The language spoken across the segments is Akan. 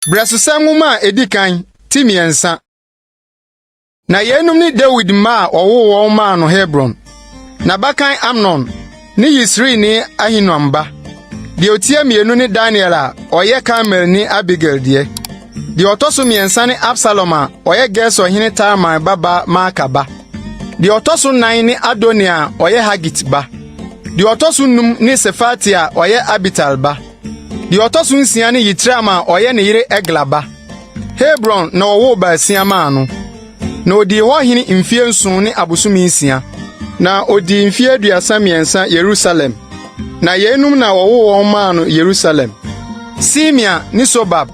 Brɛsosɛm Nwoma a edi kan, ti mmiɛnsa. Na yeinom ne Dawid mma a wɔwoo wɔn maa no Hebron. N'abakan Amnon ne Yesreelni Ahinoam ba. Deɛ otia mmienu ne Daniel a ɔyɛ Karmelni Abigail deɛ. Deɛ ɔtɔ so mmiɛnsa ne Absalom a ɔyɛ Gesur hene Talmai babaa Maaka ba. Deɛ ɔtɔ so nnan ne Adonia a ɔyɛ Hagit ba. Deɛ ɔtɔ so num ne Sefatia a ɔyɛ Abital ba. Deɛ ɔtɔ so nsia ne Yitream a ɔyɛ ne yere Egla ba. Hebron na wɔwoo baasia maa no. Na odii hɔ hene mfe 7 ne abosome 6. Na odii mfe 33 Yerusalem. Na yeinom na wɔwoo wɔn maa no Yerusalem: Simea ne Sobab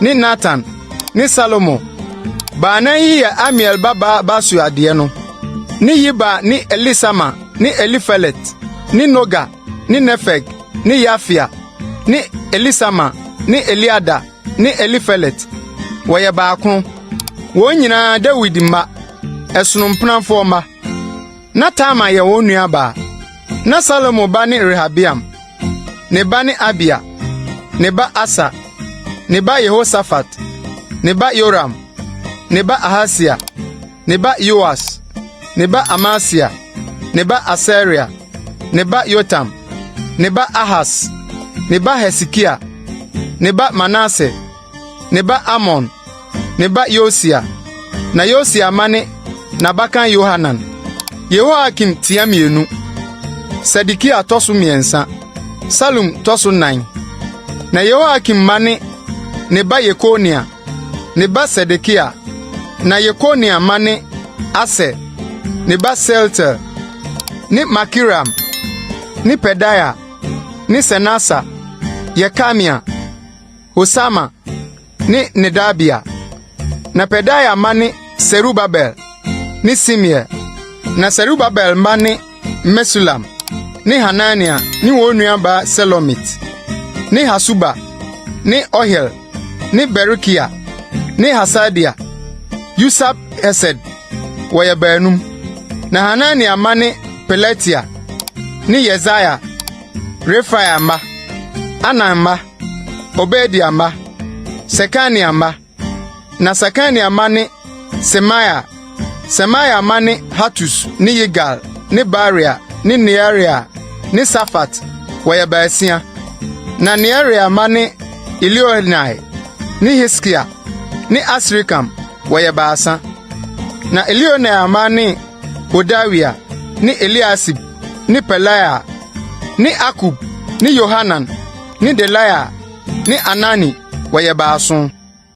ne Natan ne Salomo. Baanan yi yɛ Amiel babaa Batsua deɛ no, ne Yibhar ne Elisama ne Elifelet ne Noga ne Nefeg ne Yafia ne Elisama ne Eliada ne Elifelet. Wɔyɛ 9. Wɔn nyinaa Dawid mma, ɛsono mpenafoɔ mma. Na Tamar yɛ wɔn nuabaa. Na Salomo ba ne Rehabeam, ne ba ne Abia, ne ba Asa, ne ba Yehosafat, ne ba Yoram, ne ba Ahasia, ne ba Yoas, ne ba Amasia, ne ba Asaria, ne ba Yotam, ne ba Ahas, ne ba Hesekia, ne ba Manase, ne ba Amon, ne ba Yosia. Na Yosia mma ne n'abakan Yohanan, Yehoiakim tia mmienu, Sedekia tɔ so mmiɛnsa, Salum tɔ so nnan. Na Yehoiakim mma ne ne ba Yekonia, ne ba Sedekia. Na Yekonia mma ne Aser, ne ba Sealtiel, ne Malkiram, ne Pedaia, ne Senasar, Yekamia, Hosama ne Nedabia. Na Pedaia mma ne Serubabel ne Simei. Na Serubabel mma ne Mesulam ne Hanania ne wɔn nuabaa Selomit, ne Hasuba ne Ohel ne Berekia ne Hasadia, Yusab-Hesed, wɔyɛ baanum. Na Hanania mma ne Pelatia ne Yesaia, Refaia mma, Anan mma, Obadia mma, Sekania mma. Na Sekania mma ne Semaia. Semaia mma ne Hatus ne Yigal ne Baria ne Nearia ne Safat, wɔyɛ baasia. Na Nearia mma ne Elioenai ne Hiskia ne Asrikam, wɔyɛ baasa. Na Elioenai mma ne Hodawia ne Eliasib ne Pelaia ne Akub ne Yohanan ne Delaia ne Anani, wɔyɛ baason.